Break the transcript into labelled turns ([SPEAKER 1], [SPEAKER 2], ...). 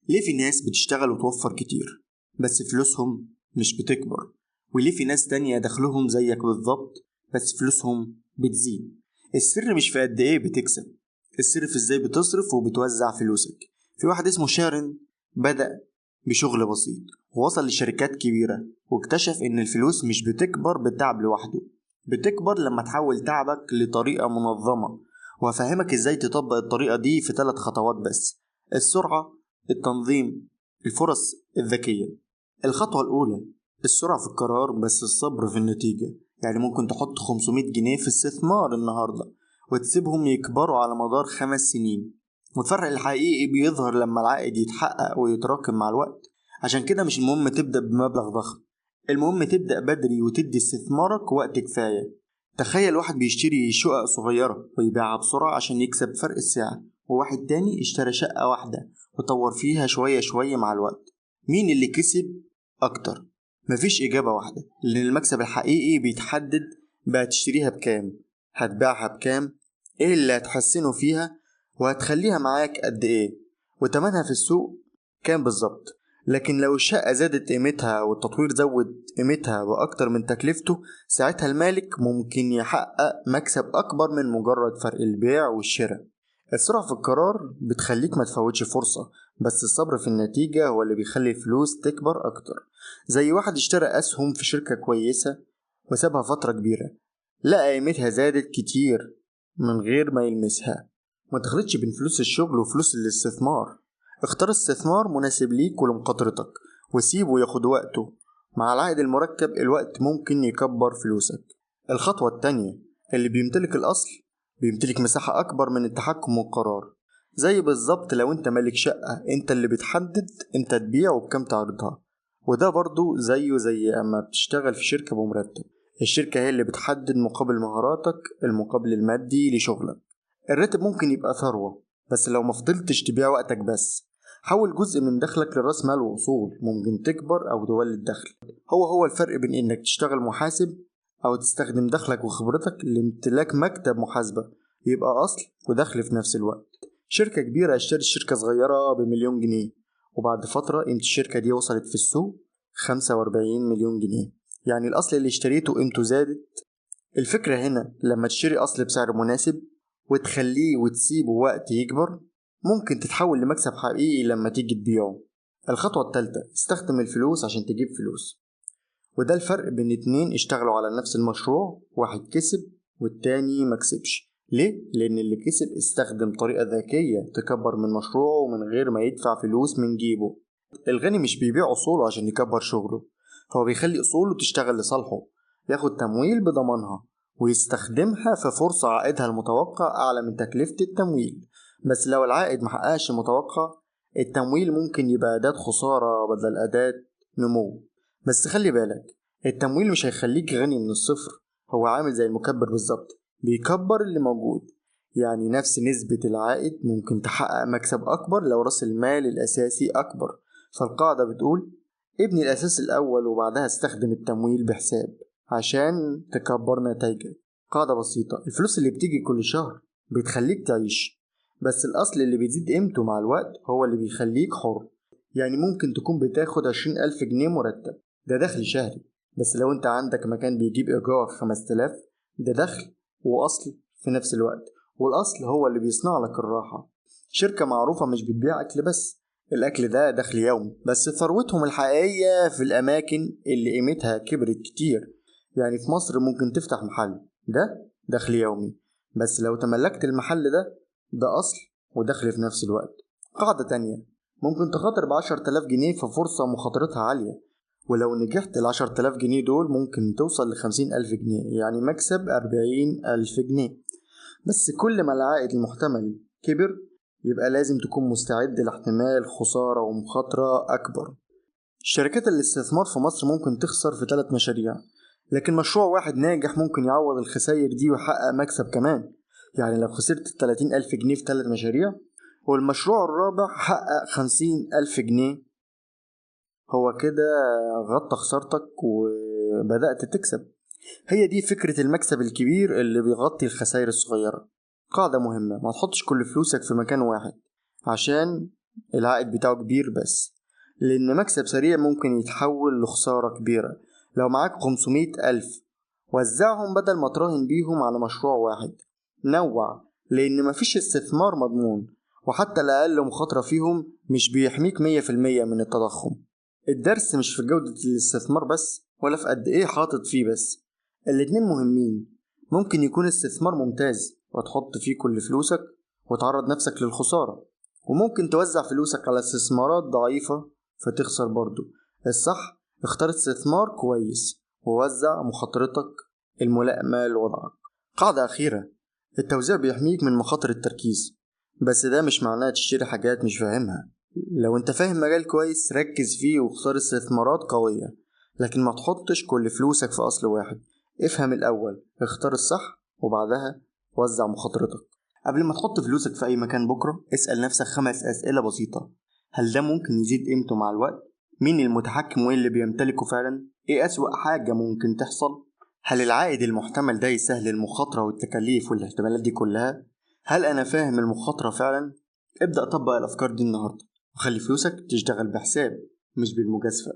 [SPEAKER 1] ليه في ناس بتشتغل وتوفر كتير بس فلوسهم مش بتكبر، وليه في ناس تانية دخلهم زيك بالظبط بس فلوسهم بتزيد؟ السر مش في قد ايه بتكسب، السر في ازاي بتصرف وبتوزع فلوسك. في واحد اسمه شارن بدأ بشغل بسيط ووصل لشركات كبيرة، واكتشف ان الفلوس مش بتكبر بالتعب لوحده، بتكبر لما تحول تعبك لطريقة منظمة. وهفهمك ازاي تطبق الطريقة دي في 3 خطوات بس: السرعة، التنظيم، الفرص الذكية. الخطوة الأولى السرعة في القرار بس الصبر في النتيجة. يعني ممكن تحط 500 جنيه في استثمار النهاردة وتسيبهم يكبروا على مدار 5 سنين، والفرق الحقيقي بيظهر لما العائد يتحقق ويتراكم مع الوقت. عشان كده مش المهم تبدأ بمبلغ ضخم، المهم تبدأ بدري وتدي استثمارك وقت كفاية. تخيل واحد بيشتري شقق صغيرة ويبيعها بسرعة عشان يكسب فرق السعر، وواحد تاني اشترى شقة واحدة وطور فيها شوية شوية مع الوقت. مين اللي كسب أكتر؟ مفيش إجابة واحدة، لأن المكسب الحقيقي بيتحدد بقى تشتريها بكام، هتبيعها بكام، إيه اللي هتحسنه فيها، وهتخليها معاك قد إيه، وتمنها في السوق كام بالظبط. لكن لو الشقة زادت قيمتها والتطوير زود قيمتها بأكتر من تكلفته، ساعتها المالك ممكن يحقق مكسب أكبر من مجرد فرق البيع والشراء. السرعة في القرار بتخليك ما تفوتش فرصة، بس الصبر في النتيجة هو اللي بيخلي الفلوس تكبر أكتر. زي واحد اشترى أسهم في شركة كويسة وسابها فترة كبيرة، لقى قيمتها زادت كتير من غير ما يلمسها. ما تخلطش بين فلوس الشغل وفلوس الاستثمار، اختار استثمار مناسب ليك ولمخاطرتك وسيبه ياخد وقته. مع العائد المركب الوقت ممكن يكبر فلوسك. الخطوة التانية، اللي بيمتلك الأصل بيمتلك مساحة أكبر من التحكم والقرار. زي بالظبط لو انت مالك شقة، انت اللي بتحدد امتى تبيع وبكم تعرضها. وده برضو زيه زي اما بتشتغل في شركة بمرتب، الشركة هي اللي بتحدد مقابل مهاراتك المقابل المادي لشغلك. الراتب ممكن يبقى ثروة، بس لو ما فضلتش تبيع وقتك بس. حول جزء من دخلك لراس مال وأصول ممكن تكبر أو تولد دخل. هو الفرق بين إنك تشتغل محاسب أو تستخدم دخلك وخبرتك لامتلاك مكتب محاسبة، يبقى أصل ودخل في نفس الوقت. شركة كبيرة اشترت شركة صغيرة ب1,000,000 جنيه، وبعد فترة قيمة الشركة دي وصلت في السوق 45 مليون جنيه. يعني الأصل اللي اشتريته قيمته زادت. الفكرة هنا لما تشتري أصل بسعر مناسب وتخليه وتسيبه وقت يكبر، ممكن تتحول لمكسب حقيقي لما تيجي تبيعه. الخطوة الثالثة، استخدم الفلوس عشان تجيب فلوس. وده الفرق بين 2 اشتغلوا على نفس المشروع، واحد كسب والتاني ما كسبش. ليه؟ لأن اللي كسب استخدم طريقة ذكية تكبر من مشروعه من غير ما يدفع فلوس من جيبه. الغني مش بيبيع أصوله عشان يكبر شغله، هو بيخلي أصوله تشتغل لصالحه، ياخد تمويل بضمانها ويستخدمها في فرصة عائدها المتوقع أعلى من تكلفة التمويل. بس لو العائد محققش المتوقع، التمويل ممكن يبقى أداة خسارة بدل أداة نمو. بس خلي بالك، التمويل مش هيخليك غني من الصفر، هو عامل زي المكبر بالظبط، بيكبر اللي موجود. يعني نفس نسبة العائد ممكن تحقق مكسب أكبر لو رأس المال الأساسي أكبر. فالقاعدة بتقول ابني الأساس الأول وبعدها استخدم التمويل بحساب عشان تكبر نتائجك. قاعدة بسيطة، الفلوس اللي بتيجي كل شهر بتخليك تعيش، بس الأصل اللي بيزيد قيمته مع الوقت هو اللي بيخليك حر. يعني ممكن تكون بتاخد 20,000 جنيه مرتب، ده دخل شهري، بس لو انت عندك مكان بيجيب إيجار 5,000، ده دخل وأصل في نفس الوقت، والأصل هو اللي بيصنع لك الراحة. شركة معروفة مش بتبيع أكل بس، الأكل ده دخل يومي، بس ثروتهم الحقيقية في الأماكن اللي قيمتها كبرت كتير. يعني في مصر ممكن تفتح محل، ده دخل يومي، بس لو تملكت المحل ده أصل ودخل في نفس الوقت. قاعدة تانية، ممكن تخاطر ب10,000 جنيه في فرصة مخاطرتها عالية، ولو نجحت ال10,000 جنيه دول ممكن توصل ل50,000 جنيه، يعني مكسب 40,000 جنيه. بس كل ما العائد المحتمل كبر، يبقى لازم تكون مستعد لاحتمال خسارة ومخاطرة أكبر. شركات الاستثمار في مصر ممكن تخسر في 3 مشاريع، لكن مشروع واحد ناجح ممكن يعوض الخسائر دي ويحقق مكسب كمان. يعني لو خسرت 30,000 جنيه في 3 مشاريع والمشروع الرابع حقق 50,000 جنيه، هو كده غطى خسارتك وبدأت تكسب. هي دي فكرة المكسب الكبير اللي بيغطي الخسائر الصغيرة. قاعدة مهمة، ما تحطش كل فلوسك في مكان واحد عشان العائد بتاعه كبير بس، لأن مكسب سريع ممكن يتحول لخسارة كبيرة. لو معاك 500,000 وزعهم بدل ما تراهن بيهم على مشروع واحد. نوع، لأن مفيش استثمار مضمون، وحتى الأقل مخاطرة فيهم مش بيحميك 100% من التضخم. الدرس مش في جودة الاستثمار بس، ولا في قد إيه حاطط فيه بس، الاتنين مهمين. ممكن يكون استثمار ممتاز وتحط فيه كل فلوسك وتعرض نفسك للخسارة، وممكن توزع فلوسك على استثمارات ضعيفة فتخسر برضو. الصح اختار استثمار كويس ووزع مخاطرتك الملائمة لوضعك. قاعدة أخيرة، التوزيع بيحميك من مخاطر التركيز، بس ده مش معناه تشتري حاجات مش فاهمها. لو انت فاهم مجال كويس ركز فيه واختار استثمارات قوية، لكن ما تحطش كل فلوسك في أصل واحد. افهم الأول، اختار الصح، وبعدها وزع مخاطرتك. قبل ما تحط فلوسك في أي مكان بكرة اسأل نفسك 5 أسئلة بسيطة. هل ده ممكن يزيد قيمته مع الوقت؟ مين المتحكم وإيه اللي بيمتلكه فعلا؟ إيه أسوأ حاجة ممكن تحصل؟ هل العائد المحتمل ده يسهل المخاطرة والتكاليف والاحتمالات دي كلها؟ هل أنا فاهم المخاطرة فعلا؟ ابدأ طبق الأفكار دي النهاردة، وخلي فلوسك تشتغل بحساب مش بالمجازفة.